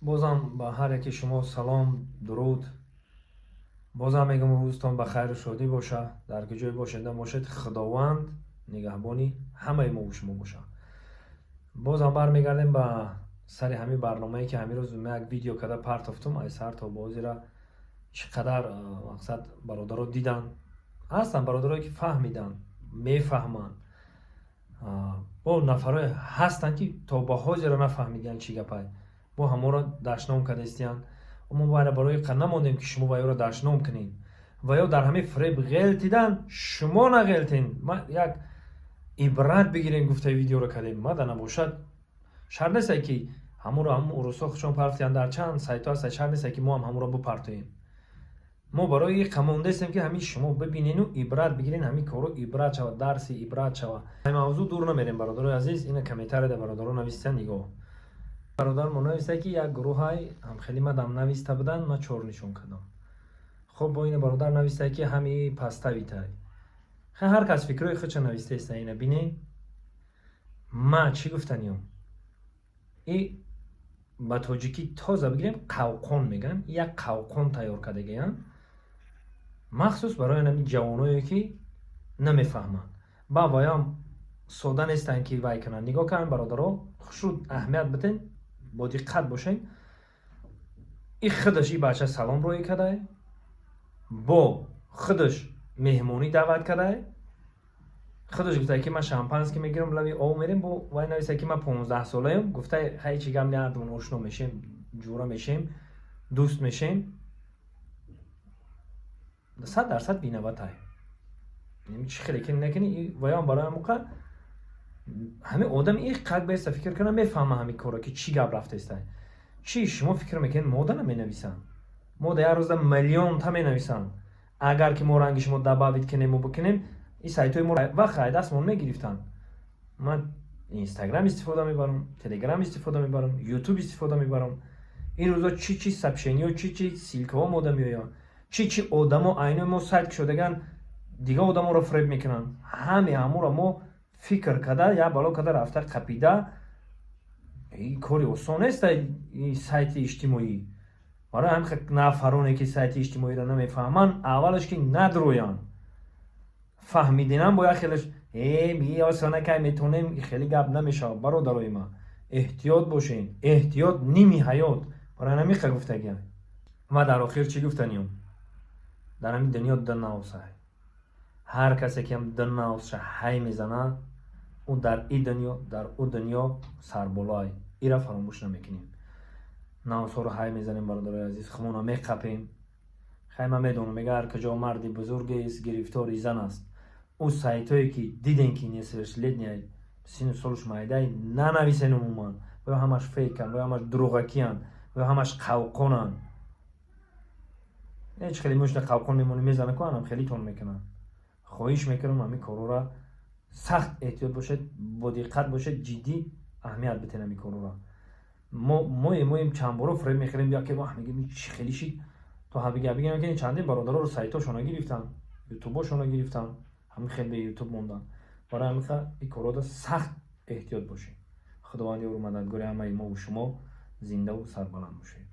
Бозам ба ҳар яки шумо салом, дуруд. Бозам мегӯм, рӯзтон ба хайру шодӣ боша. Дар куҷое бошед, набошед, Худованд нигаҳбони ҳамаи мову шумо боша. Бозам бармегардем ба сари ҳамин барномае, ки ҳамин рӯз як видео карда партофтум. Ай сар то ба ҳозира чӣ қадар, мақсад, бародаро диданд. Ҳастанд бародарое, ки фаҳмиданд, мефаҳманд. Бо нафарое ҳастанд, ки то ба ҳозира нафаҳмидиянд, чӣ гапай. Бо ҳаморо дашном кардастиянд. Мо вайра барои намондем, ки шумо вайёро дашном кунед ва ё дар ҳамин фиреб ғелтидан. Шумо нағелтен, ма як ибрат бигирем гуфтаи видеоро кардем. Мада набошад, шарт несте, ки ҳамонро ҳамун урусҳо худшон партиянд, дар чанд сайтҳо ҳаста. Шарт несте, ки мо ҳам ҳамонро бипартоем. Мо барои қамондастем, ки ҳамин шумо бибинену ибрат бигирен, ҳамин корро ибрат шавад, дарси ибрат шавад. Мавзӯъ дур намерем, бародарои азиз. Ина комментарияда бародаро навистиянд. Нигоҳ, бародармо нависта, ки як гурӯҳай ҳамхели мадам нависта буданд, ман чор нишон кардам. Хоб, бо ина бародар нависта, ки ҳами паставитай. Ҳар кас фикрҳои худша навистаеста. Ина бинен, ма чӣ гуфтаниём? И ба тоҷикӣ тоза бигирем, қавқон мегӯянд. Як қавқон тайёр кардагиянд махсус барои ҳамин ҷавоное, ки намефаҳманд. Ба ваям сода нестанд, ки вай кунанд. Нигоҳ кунанд, бародаро, хушрӯ аҳамият биден, бо диққат бошед. И худаш и бача салом роӣ кардае, бо худаш меҳмонӣ даъват кардае. Худаш гуфтае, ки ман шампанский мегирам, лаби ов мерем. Бо вай нависта, ки ман 15-солаем. Гуфтае, ҳай, чӣ гап не, ҳардумон ошно мешем, ҷура мешем, дӯст мешем. 100% виноватай. Чӣ хеле ки накунӣ, ваям барои ҳамоқа ҳамин одам и қак беста фикр кунам, мефаҳма ҳамин корро, ки чӣ гап рафтаиста. Чӣ шумо фикр мекунед, мода наменависанд? Мода як рӯзда миллионта менависанд. Агар ки мо ранги шумо добавить кунему бикунем, ин сайтҳои мо вақт ай дастмон мегирифтанд. Ман Инстаграм истифода мебарам, Телеграм истифода мебарам, Ютуб истифода мебарам. Ин рӯзо чӣ чӣ сообщениё, чӣ чӣ ссылкаҳо мода меоянд, чӣ чӣ одамо айнои мо сайт кушодаган, дигар одаморо фиреб мекунанд. Ҳаме ҳамуро мо фикр карда, як бало карда рафта қапида. Ин кори осон нест, ин сайти иҷтимоӣ. Барои ҳамин нафароне, ки сайти иҷтимоиро намефаҳманд, аввалаш ки надроянд. Фаҳмидинам бояд хелеш э осона кай метонем, хеле гап намешавад. Бародарои ман, эҳтиёт бошед, эҳтиёт ними ҳаёт. Барои ҳамин гуфтагиам. Ва дар охир чӣ гуфтаниём? Дар ҳамин дунё ду навсай. Ҳар касе ки ҳам ду навсша ҳай мезанад, ӯ дар и дунё, дар ӯ дунё сарболоай. Ира фаромӯш намекунем. Навсҳоро ҳай мезанем, бародарои азиз, хумона меқапем. Хай, ман медонам, мега, ҳар куҷо марди бузургест, гирифтори зан аст. Ӯ сайтҳое, ки дидем, ки несовершеннолетний, сину солуш майдай, нанависен умуман. Ё ҳамаш фейканд, ё ҳамаш дурӯғакиянд, ё ҳамаш қавқонанд. Ҳеҷ хеле мушта қавқон мемонӣ, мезана ку, анам хелитон мекунанд. Хоҳиш мекунам, ҳамин корҳоро сахт эҳтиёт бошед, бодиққат бошед, ҷиддӣ аҳамият битен ҳамин корҳоро. Моем чанд боро фиреб мехӯрем, яке вақт мегӯем, чӣ хеле шид, то бигем, ки чандин бародароро сайтҳошона гирифтанд, ютубошона гирифтанд, ҳамин хел бе Ютуб монданд. Барои ҳамин ин корҳода сахт эҳтиёт бошед. Худованд ёру мададгори ҳамаи мову шумо, зиндаву сарбаланд бошед.